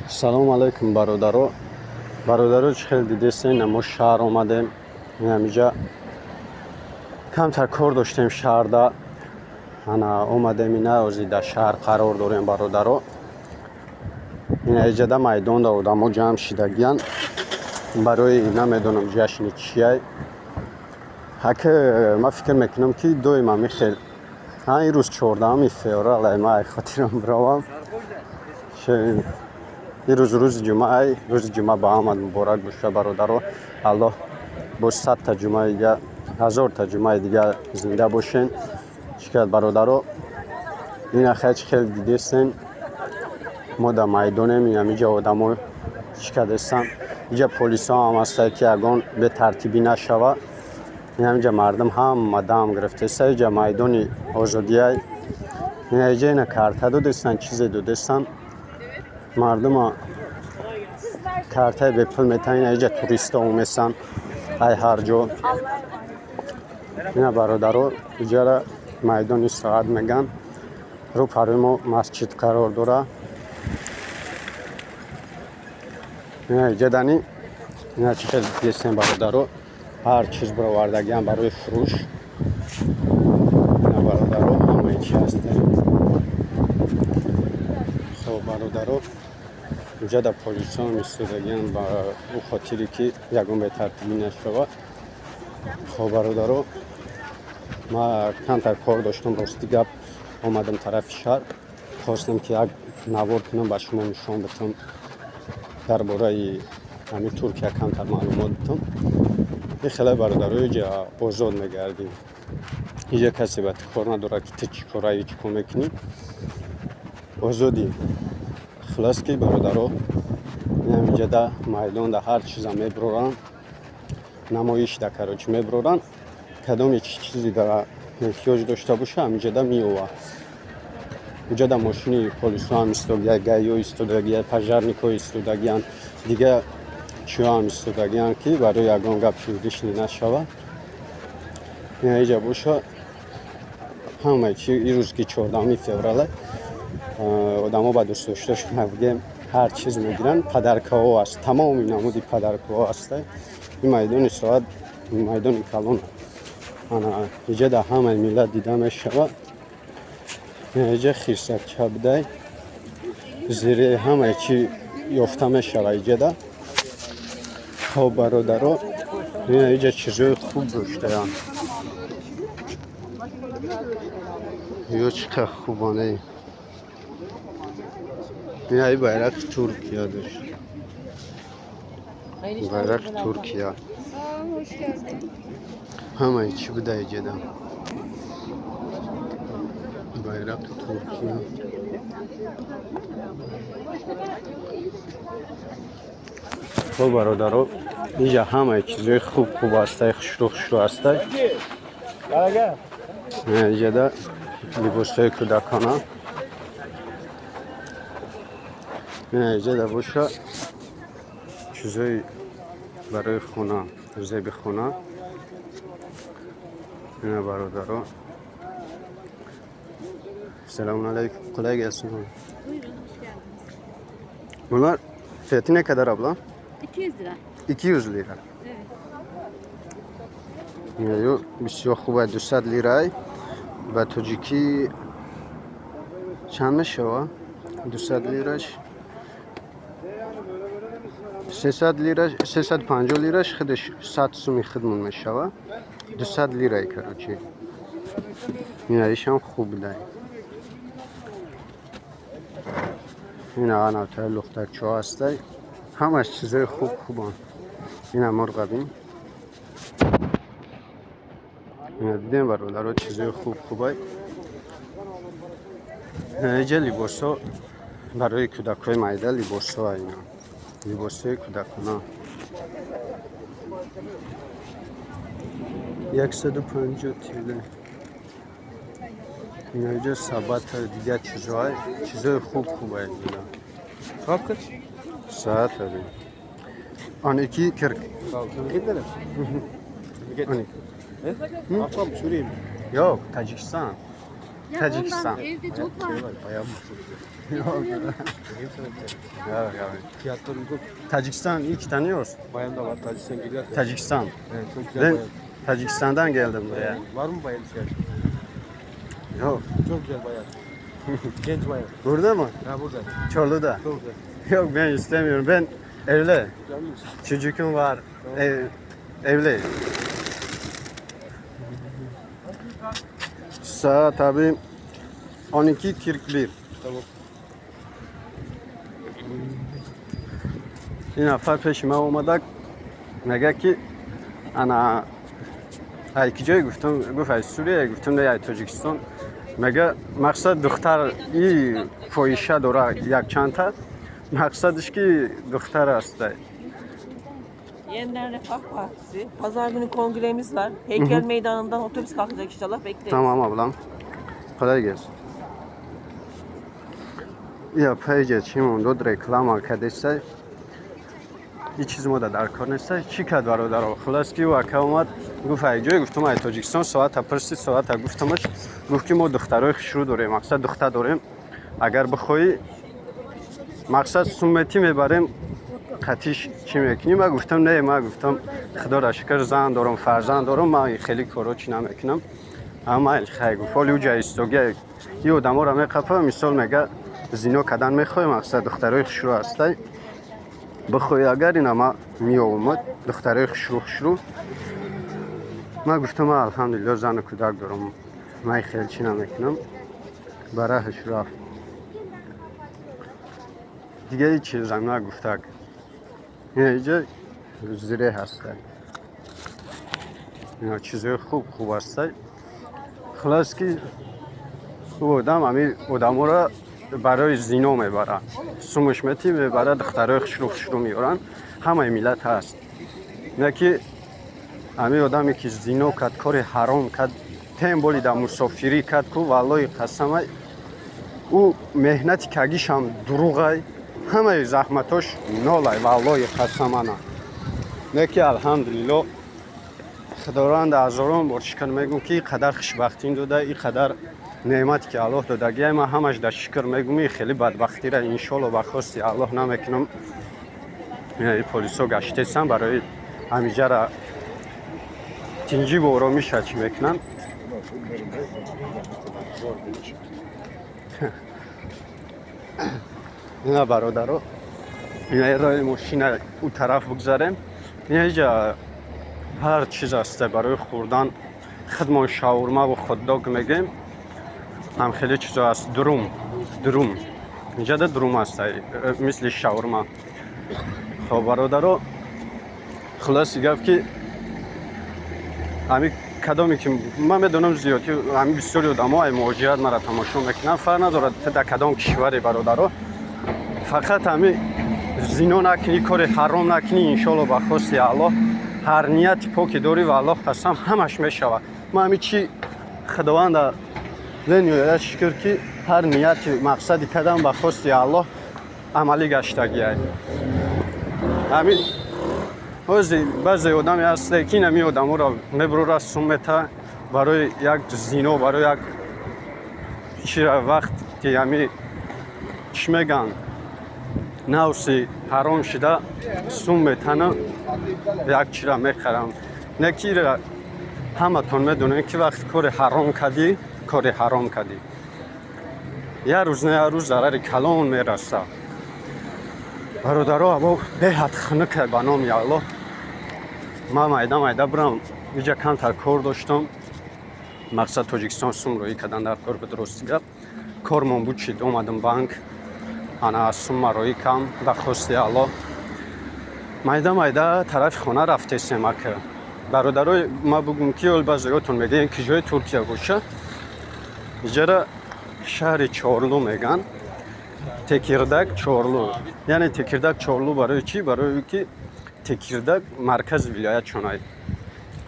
Салому алайкум, бародаро. Бародаро, чӣ хел дидестен, мо шаҳр омадем. Инамиҷа камтар кор доштем шаҳрда. Ана омадем, ина ози дар шаҳр қарор дорем, бародаро. Ина иҷада майдонда одамо ҷамъ шидагиянд. Барои намедонам ҷашни чияй. Ҳаки ман фикр мекунам, ки доим ҳами хел. Ҳа, ин рӯз 14-уми феврал, ай ман ай хотирам биравам. Ин рӯз рӯзи ҷумъаай. Рӯзи ҷумъа ба ҳамат муборак боша, бародаро. Аллоҳ боз 100-та ҷумъаи дига, 1000-та ҷумъаи дига зинда бошен. Чӣ кард, бародаро? Ина хай, чӣ хел дидестен, мо дар майдонем. Инамиҷа одамо чӣ кардестанд? Иҷа полисҳо ҳам ҳастанд, ки ягон бетартибӣ нашава. Инамиҷа мардум ҳама дам гирифтеста. Иҷа майдони Озодияй. Ина иҷа ина карта додестанд, чизе додестанд. Мардума картаи бепул метаҳанд. Ина иҷа туристҳо оместанд ай ҳар ҷо. Ина, бародаро, иҷара майдони Соат мегӯянд. Рӯ парои мо масҷид қарор дорад. Ина иҷа дани, ина чӣ хел дидестем, бародаро, ҳар чиз баровардагиам барои фурӯш. Ина, бародаро, ҳамаи чи ҳастем. Хоб, бародаро, инҷа дар полисҳоам истодагианд ба ӯ хотире, ки ягон бетартибӣ нашавад. Хоб, бародаро, ман камтар кор доштам, рости гап, омадам тарафи шаҳр, хостам, ки як навор кунам, ба шумо нишон битам, дар бораи ҳамин Туркия камтар маълумот битам. Ин хеле, бародаро, иҷа озод мегардем. Иҷа касе ба ту кор надорад, ки ту чӣ кораи, чӣ кор мекунӣ, озодӣ. Хулос ки, бародаро, инамиҷада майдонда ҳар чиза мебуроранд, намоишда, короче, мебуроранд. Кадоме чӣ чизе дар эҳтиёҷ дошта боша, ҳамиҷада меовад. Уҷада мошини полисҳо ҳам истодагия, ГАИ-ҳо истодагия, пожарник ҳо истодагиянд, дига чиҳо ҳам истодагиянд, ки барои ягон гап лишний нашавад. Ина иҷа боша ҳамаи чи. Ин рӯз ки 14-уми феврала, одамо ба дӯстдошташон, бигем, ҳар чиз мегиранд. Подарка ҳо аст, тамоми намуди подарка ҳо ҳаста. Ин майдони Соат майдони калон. Ана иҷа дар ҳамаи миллат дида мешавад. Иҷа хирсакча будай, зире, ҳамаи чи ёфта мешавад иҷада. Хоб, бародаро, ина иҷа чизҳои хуб доштаанд. Ё чӣ қадр хубоне! Ина и байрақи Туркия дошт, байрақи Туркия. Hoş geldin. Ҳамаи чӣ буда иҷада, байрақи Туркия. Хоб, бародаро, инҷа ҳамаи чизҳои хуб хуб ҳастай, хушрӯ хушрӯ ҳастай. Иҷада либосҳои кӯдакона. Иҷада боша чизҳои барои хона, зеби хона. Ина, бародаро, Selamun aleyküm. Kolay gelsin. Buyurun, hoş geldiniz. Bunlar fiyatı ne kadar abla? 200 lira. 200 lira. Evet. Ё бисёр хуб, 200 лирай. Ба тоҷикӣ чанд мешава? 200 лираш 300 лира, 350 лираш худаш 100 суми худмон мешава. 200 лирай, короче. Инаишам хуб дай. Ина анавтаи лухтакчиҳо ҳастай. Ҳамаш чизои хуб хубанд. Ина мурғабин. Ина дидем, бародаро, чизои хуб хубай. Иҷа либосҳо барои кӯдакҳои майда, либосҳо, ина либосҳои кӯдакона 150 тл. Ина иҷа сабата, дигар чизҳоай, чизҳои хуб хубай иҷа. Saat kaç? Saat abi. 12:40. Sağ ol. Memleket nere? Memleket. 12. Afgan mı? Suriye mi? Yo'q, Tojikiston. Ya Tacikistan. ondan evde çok var. Şey var, bayan var çok güzel. Vereyim sana bir tane. Yok abi. Fiyatlar uygun. Tacikistan ilk tanıyoruz. Bayan da var. Tacikistan geliyor. Tacikistan. Evet, çok güzel Ben bayan. Tacikistan'dan geldim buraya. Var mı bayan ihtiyacı? Yok. Çok güzel bayan. Genç bayan. Burada mı? Ha burada. Çorlu'da. Çok güzel. Yok, ben istemiyorum. Ben evli. Güzel misin? Çocuğum var. Evli. Saat abi 12.41. Tamam. Ин нафар пеши ман омада, мега ки ана ай киҷое? Гуфтам, гуфт, ай Сурия. Гуфтам, не, ай Тоҷикистон. Мега, мақсад духтар и фоҳиша дора якчандта, мақсадаш ки духтар аст. Yeniden Refah Partisi. Pazar günü kongremiz var. Heykel Meydanı'ndan otobüs kalkacak inşallah. Bekleriz. Tamam ablam. Kolay gelsin. Я пейҷа чӣ мондод, реклама кадесай. Ҳеҷ чиз мода дар кор нестай. Чӣ кард, бародаро? Хулас ки ака омад, гуфт, ай ҷое? Гуфтам, ай Тоҷикистон. Соата пурсид, соата гуфтамаш. Гуфт ки мо духтарои хушрӯ дорем, мақсад духтар дорем. Агар бихоҳӣ, мақсад сумметӣ мебарем, қатиш чӣ мекунӣ? Ма гуфтам, не, ма гуфтам, худоро шукр, зан дорам, фарзанд дорам, ман хеле коро чӣ намекунам. Ама хай, гуфт, ҳоли уҷа истогия и одаморо меқапа. Мисол, мега, зино кардан мехоҳем, мақсад духтарои хушрӯ ҳастай, бихоҳӣ агар, ина ма меомад духтарои хушрӯ хушрӯ. Ма гуфтам, ма алҳамдулилло зану кӯдак дорам, ман хеле чӣ намекунам. Бараҳаш рафт, дига ҳеҷ чизам нагуфтак. Инаиҷа зире ҳастай, ина чизои хуб хуб ҳастай. Хулас ки ӯ одам ҳами одаморо барои зино мебарад, сумуш мети мебарад, духтарои хушрӯ хушрӯ меоранд. Ҳамаи миллат ҳаст. Не ки ҳамин одаме ки зино кард, кори ҳаром кард, тем более дар мусофирӣ кард ку, валлои қасамай, ӯ меҳнати кагишам дуруғай, ҳамаи заҳматош нолай, валлои қасамана. Не ки алҳамдулилло, худованд ҳазорон бор шукр мегӯм, ки ин қадар хушбахтӣ дода, ин қадар неъмате ки Аллоҳ додагиай, ман ҳамаш дар шукр мегӯм. И хеле бадбахтира иншолло ба хости Аллоҳ намекунам. Полисо гаштесам, барои ҳамиҷара тинҷиву оромиша чӣ мекунанд. Zor bir iş. Ина, бародаро, ина рои мошина ӯ тараф бигзарем. Ина иҷа ҳар чиз аста барои хӯрдан. Худмон шаурмаву хотдог мегӯем, ҳам хеле чизо аст. Дурум, дурум, инҷада дурум аст, мисли шаурма. Хоб, бародаро, хулоси гап ки ҳами кадоме ки ман медонам, зиёдӣ ҳами бисёри одамо ай муҳоҷират мара тамошо мекунанд, фарқ надорад ту дар кадом кишваре, бародаро, фақат ҳами зино накунӣ, кори ҳаром накунӣ, иншолло ба хости Аллоҳ ҳар нияти поке дорӣ, ва Аллоҳ қасам, ҳамаш мешавад. Ман ҳами чи худованда бениҳоят шукр, ки ҳар нияти мақсади кардам ба хости Аллоҳ амалӣ гаштагиай. Ҳамин ҳози баъзе одаме ҳасте, ки ин ҳами одаморо мебурора, сум мета барои як зино, барои як чира. Вақт ки ҳами чӣ мегӯянд, навси ҳаром шида, сум метана, як чира мехарам. Не ки ира ҳаматон медонед, ки вақти кори ҳаром кардӣ, кори ҳаром кардӣ, як рӯз на як рӯз зарари калон мерасад. Бародаро, ҳаво беҳад хунука, ба номи Аллоҳ. Ман майда майда бурам, иҷа камтар кор доштам. Мақсад Тоҷикистон сум роӣ кардан дар кор буд. Рости гап, кормон буд, чид омадам банк, ана сумма роӣ кам. Ба хости Аллоҳ майда майда тарафи хона рафтесем. Ака, бародарои ма, бугум ки ол баъзеётон мегӯянд, ки ҷои Туркия боша, иҷара шаҳри Чорлу мегӯянд, Текирдаг Чорлу. Яъне Текирдаг Чорлу барои чӣ? Барои ки Текирдаг маркази вилоят чунай,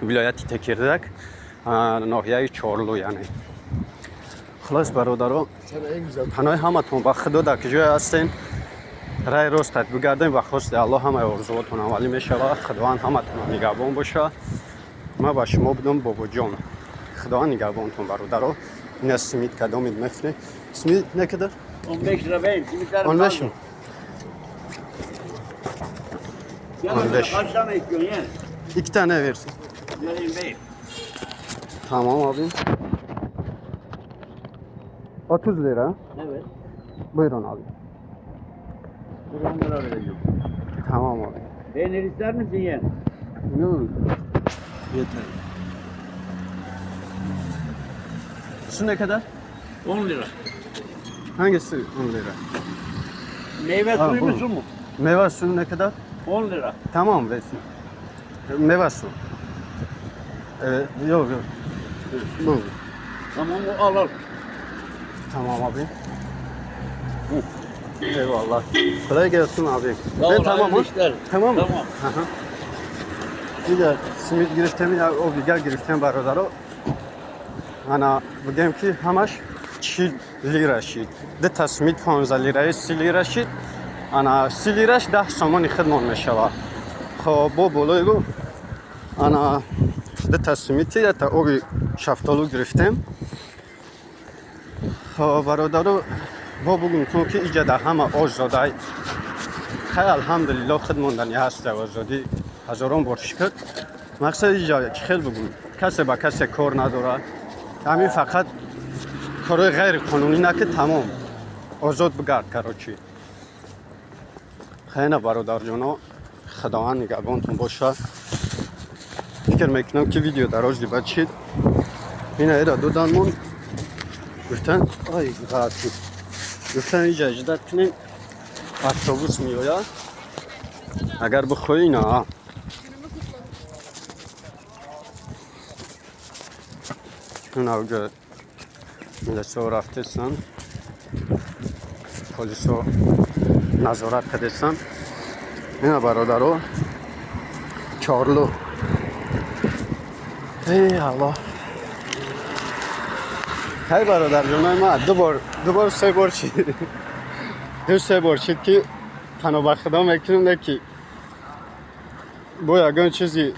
вилояти Текирдаг, ноҳияи Чорлу. Яъне хулос, бародаро, Sana en güzel паноҳи ҳаматон ба Худо. Дар куҷое ҳастем, рай рост бигардем. Ба хости Аллоҳ ҳамаи орзуотон амалӣ мешавад. Худованд ҳаматонро нигаҳбон боша. Ман ба шумо будам Бобоҷон. Худованд нигаҳбонтон, бародаро. Ина simit кадомид мехӯрем. Simit ne kadar? 15 lira beyim. Simitler 15 mi? Gel 15. Kaç tane istiyorsun yeğen? İki tane versin. Vereyim beyim. Tamam abi. 30 lira. Evet. Buyurun abi. Bu 10 lira vereceğim. Tamam abi. Peynir ister misin yeğen? Yok. Yeter. Su ne kadar? 10 lira. Hangisi 10 lira? Meyve Ha, suyu bu. mu su mu? Meyve suyu ne kadar? 10 lira. Tamam versin. Meyve suyu. Evet, yok yok. Bu. Tamam o al al. Tamam abi. Eyvallah. Kolay gelsin abi. Sağ Ben ol, tamam hayırlı mı? işler. Tamam mı? Tamam. Aha. Дига simit гирифтем, як об дигар гирифтем, бародаро. Ана бигем, ки ҳамаш 40 лира шид. Дута simit 15 лираи 30 лира шид. Ана 30 лираш 10 сомони хидмон мешавад. Хоб, бо болои гу ана дута simити, ята оби шафтолу гирифтем. Хоб, бародаро, бо бугум кун, ки иҷа дар ҳама озодай. Хай, алҳамдулилло, хидмондани ҳаст озодӣ, ҳазорон бор шукр. Мақсад иҷа чӣ хел бугум, касе ба касе кор надорад. Ҳамин фақат корҳои ғайриқонунӣ наки, тамом, озод бигард, короче. Хайна, бародарҷоно, Худованд нигаҳбонтон бошад. Фикр мекунам, ки видео дароз дибад шид. Ина эра доданмон, гуфтан, ай ғалат шуд, гуфтан иҷа ждать кунем, автобус меояд, агар бихоҳӣ. На, навҷа милисо рафтесан, полисо назорат кардесан. Ина, бародаро, Чорлу. Эй Аллоҳ! Хай, бародарҷонои ман, ду бор, ду бор, се бор шид, ду се бор шид, ки пано ба Худо мекунем, не ки бо ягон чизи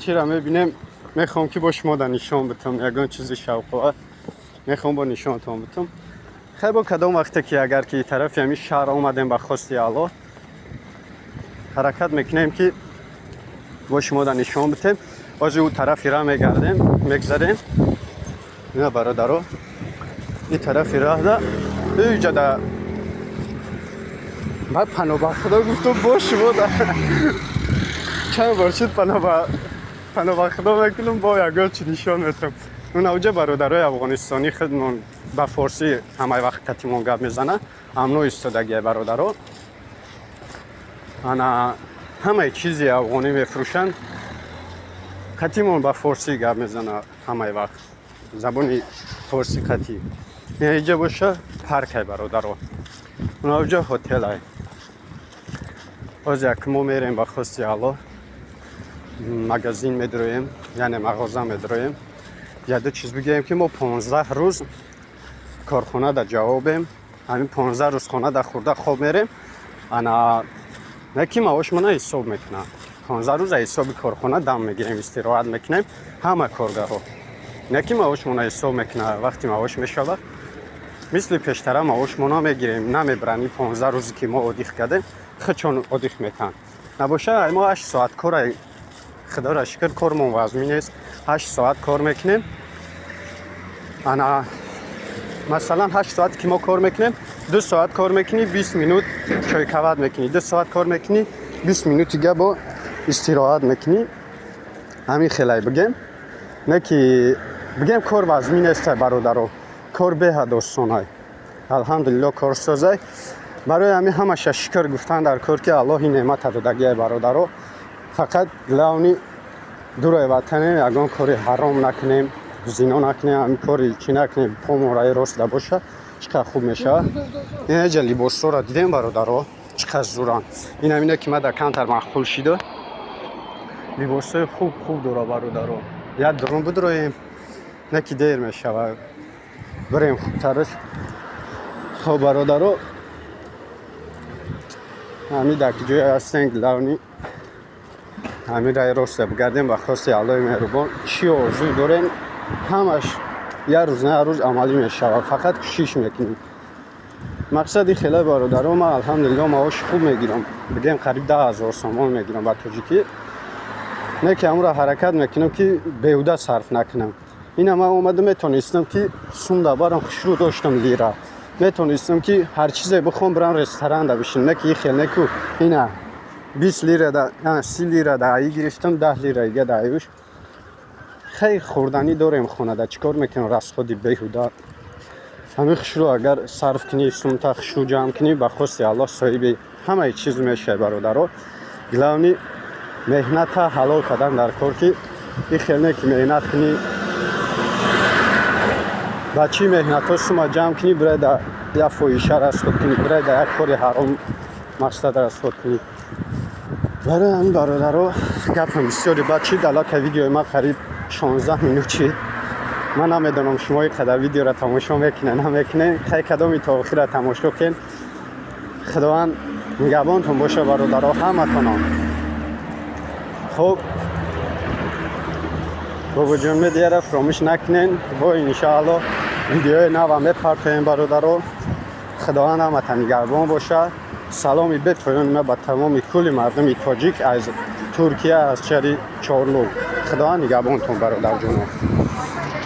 чира мебинем, мехоҳам, ки бо шумо да нишон битам. Ягон чизи шавқовар мехоҳам бо нишонтон битам. Хай, бо кадом вақте ки агар ки тарафи ҳамин шаҳр омадем, ба хости Аллоҳ ҳаракат мекунем, ки бо шумо да нишон битем. Ҳозир ӯ тарафи раҳ мегардем, мегзарем. Ина, бародаро, ин тарафи раҳда иҷа да ман пано ба Худо гуфтам, бо шумо да чанд бор шуд, пано ба Худо мекунам, бо ягон чи нишон метам. Уна уҷа бародарои афғонистонӣ худмон ба форсӣ ҳамаи вақт катимон гап мезанад. Амно истодагия, бародаро. Ана ҳамаи чизи афғонӣ мефурӯшанд, катимон ба форсӣ гап мезанад, ҳамаи вақт забони форсӣ кати. Иҷа боша паркай, бародаро. Унаҷа ҳотелай. Ҳозир як мо мерем, ба хости Аллоҳ магазин медроем, яъне мағоза медроем, яду чиз бигӯем, ки мо 15 рӯз корхона да ҷавобем. Ҳамин 15 рӯз хона да хӯрда хоб мерем. Ана не ки маошмона ҳисоб мекунам, 15 рӯз аз ҳисоби корхона дам мегирем, истироҳат мекунем ҳама коргарҳо. Не ки маошмона ҳисоб мекунад, вақти маош мешавад, мисли пештара маошмона мегирем, намебаранд. Ин 15 рӯзе ки мо отдых кардем, худшон отдых мекунанд. Набоша мо 8 соат кора, Худоро шукр, кормон вазмин нест, 8 соат кор мекунем. Ана масалан 8 соат ки мо кор мекунем, 2 соат кор мекунӣ, 20 минут чойкават мекунӣ, 2 соат кор мекунӣ, 20 минути дига бо истироҳат мекунӣ. Ҳамин хелай бигем, не ки бигем кор вазмин неста, бародаро, кор беҳад осонай, алҳамдулилло, корсозай. Барои ҳамин ҳамаша шукр гуфтан дар кор, ки Аллоҳи неъмата додагиай, бародаро. Фақат главный дурои ватанем, ягон кори ҳаром накунем, зино накунем, ҳамин кори чӣ накунем, помон раи рост да боша, чӣ қадр хуб мешавад. Инаҷа либосҳоро дидем, бародаро, чӣ қадр зуранд. Ин ҳамине ки мада камтар маъқул шида. Либосҳои хуб хуб дора, бародаро. Як дурун бидроем, не ки дер мешавад, бирем хубтараш. Хоб, бародаро, ҳамин дар ки ҷое ҳастем, главный ҳамин раи роста бигардем. Ба хости Аллоҳи меҳрубон чӣ орзу дорем, ҳамаш Як рӯз на як рӯз амалӣ мешавад, фақат кӯшиш мекунӣ. Мақсади хеле, бародаро, ман, алҳамдулилло, маоши хуб мегирам, бигем, қариб 10 000 сомон мегирам ба тоҷикӣ. Не ки ҳамуро ҳаракат мекунам, ки беҳуда сарф накунам. Ина ман омада метонистам, ки сум да барам, хушрӯ доштам лира, метонистам, ки ҳар чизе бихоҳам, бирам ресторанда бишинам. Не ки и хел неку, ина 20 лира да, 30 лира да аи гирифтам, 10 лира ига да аюш. Хеле хӯрданӣ дорем хонада, чӣ кор мекунем расходи беҳуда? Ҳамин хушрӯ агар сарф кунӣ, сумта хушрӯ ҷамъ кунӣ, ба хости Аллоҳ соҳиби ҳамаи чиз мешавӣ, бародаро. Главный меҳната ҳалол кардан дар кор, ки и хел не ки меҳнат кунӣ, ба чӣ меҳнатҳо сума ҷамъ кунӣ, бирай да як фоҳиша расход кунӣ, бирай да як кори ҳаром мақсад расход кунӣ. Барои ҳамин, бародаро, гапам бисёри бад чид. Аллакай видеои ман қариб 16 минут чид. Ман намедонам, шумо ин қадар видеоро тамошо мекунед, намекунед. Хай, кадоми то охира тамошо кунед. Худованд нигаҳбонтон боша, бародаро, ҳаматонон. Хуб, Бобоҷон Медиара фаромӯш накунен. Бо иншоалло видеои нава мепартоем, бародаро. Худованд ҳамата нигаҳбон боша. Саломи бепоёни ма ба тамоми кулли мардуми тоҷик аз Туркия, аз шаҳри Чорлук. Худованд нигаҳбонтон, бародарҷоно.